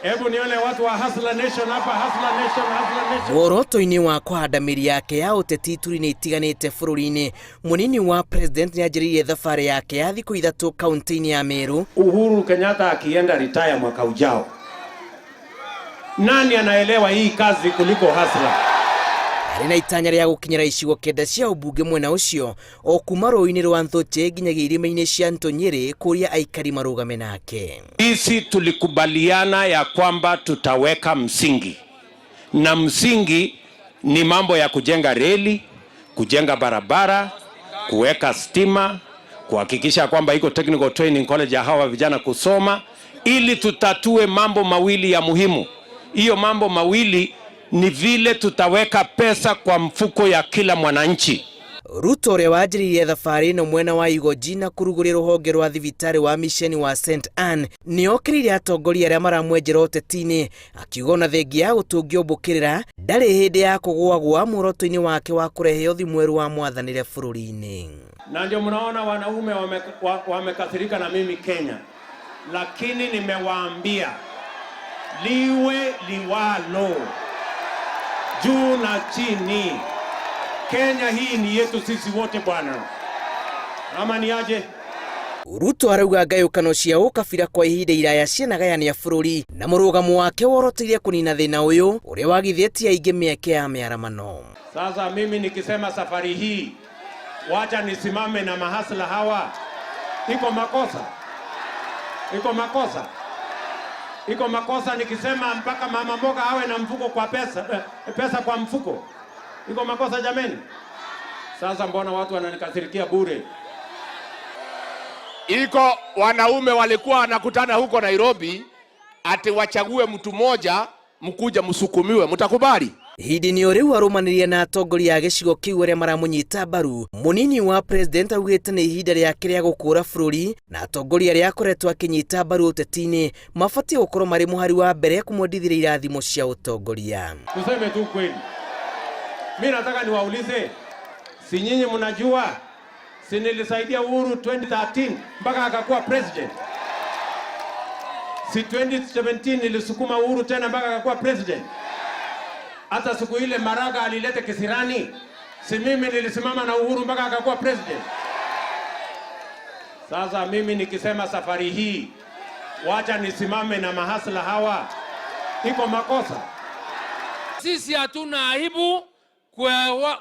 Hebu nione watu wa Hustler Nation hapa, Hustler Nation, Hustler Nation. Muoroto-inĩ wa kũhanda mĩri yake ya ũteti ituri-inĩ itiganĩte bũrũri-inĩ, mũnini wa president nĩanjĩrĩirie thabarĩ yake ya thikũ 3 kaunti-inĩ ya Meru. Uhuru Kenyatta akienda retire mwaka ujao, nani anaelewa hii kazi kuliko Hustler? Arĩ na itanya rĩa gũkinyĩra icigo 9 cia ũmbunge mwena ũcio o kuma rũĩ-inĩ rwa Ntũche nginyagia irĩma-inĩ cia Ntonyere kũrĩa aikari marũgame nake. Sisi tulikubaliana ya kwamba tutaweka msingi, na msingi ni mambo ya kujenga reli, kujenga barabara, kuweka stima, kuhakikisha kwamba iko technical training college ya hawa vijana kusoma, ili tutatue mambo mawili ya muhimu. Hiyo mambo mawili ni vile tutaweka pesa kwa mfuko ya kila mwananchi. Ruto ũrĩa wanjĩrĩirie thabarĩ ĩno mwena wa Igoji na kũrugũria rũhonge rwa thibitarĩ wa misheni wa St Ann nĩokĩrĩire atongoria arĩa maramwenjera ũteti-inĩ, akiuga ona thengia ya gũtũngio mbũkĩrĩra ndarĩ hĩndĩ ya kũgũagũa muoroto-inĩ wake wa kũrehe ũthi mwerũ wa mwathanĩre bũrũri-inĩ. Na ndio mnaona wanaume wamekasirika na mimi Kenya, lakini nimewaambia liwe liwalo, juu na chini, Kenya hii ni yetu sisi wote bwana, ama ni aje? Ruto arauga ngayũkano cia ũkabira kwa ihinda iraya cianagayania bũrũri na mũrũgamo wake woroteire kũnina thĩna ũyũ ũrĩa wagithĩtie aingĩ mĩeke ya mĩaramano. Sasa mimi nikisema safari hii wacha nisimame na mahasla hawa, iko makosa? Iko makosa? Iko makosa nikisema mpaka mama mboga awe na mfuko kwa pesa, pesa kwa mfuko? Iko makosa jameni? Sasa mbona watu wananikasirikia bure? Iko wanaume walikuwa wanakutana huko Nairobi ati wachague mtu moja, mkuja msukumiwe, mtakubali? Ihinda-inĩ o rĩu arũmanĩria na atongoria a gĩcigo kĩu arĩa maramũnyita mbaru, mũnini wa president augĩte nĩ ihinda rĩake rĩa gũkũra bũrũri na atongoria arĩa akoretwo akĩnyita mbaru ũteti-inĩ mabatiĩ gũkorwo marĩ mũhari wa mbere kũmwendithĩria irathimo cia ũtongoria. Tuseme tu kweli. Mimi nataka niwaulize, si nyinyi mnajua, si nilisaidia Uhuru 2013 mpaka akakuwa president? Si 2017 nilisukuma Uhuru tena mpaka akakuwa president? Hata siku ile Maraga alileta kisirani, si mimi nilisimama na Uhuru mpaka akakuwa president? Sasa mimi nikisema safari hii wacha nisimame na mahasla hawa, iko makosa? Sisi hatuna aibu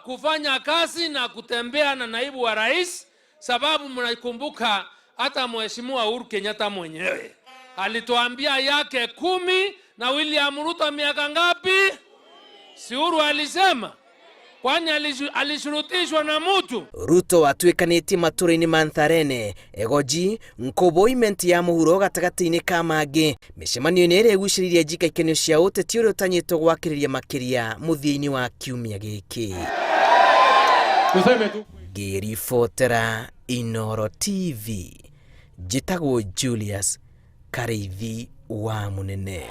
kufanya kazi na kutembea na naibu wa rais, sababu mnakumbuka hata Mheshimiwa Uhuru Kenyatta mwenyewe alituambia yake 10 na William Ruto miaka ngapi? Si Uhuru alisema? Kwani alishurutishwa na mtu? Ruto atuĩkanĩtie matũra-inĩ ma Ntharene, Egoji, Nkobo, Imenti ya mũhuro gatagatĩ-inĩ ka mangĩ mĩcemanio-inĩ ĩrĩa ĩgucĩrĩirie njika ikenio cia ũteti ũrĩa ũtanyĩtwo gwakĩrĩria makĩria mũthia-inĩ wa kiumia gĩkĩ. Tuseme tu. Ngĩribotera Inooro TV, njĩtagwo Julius Karĩithi wa Mũnene.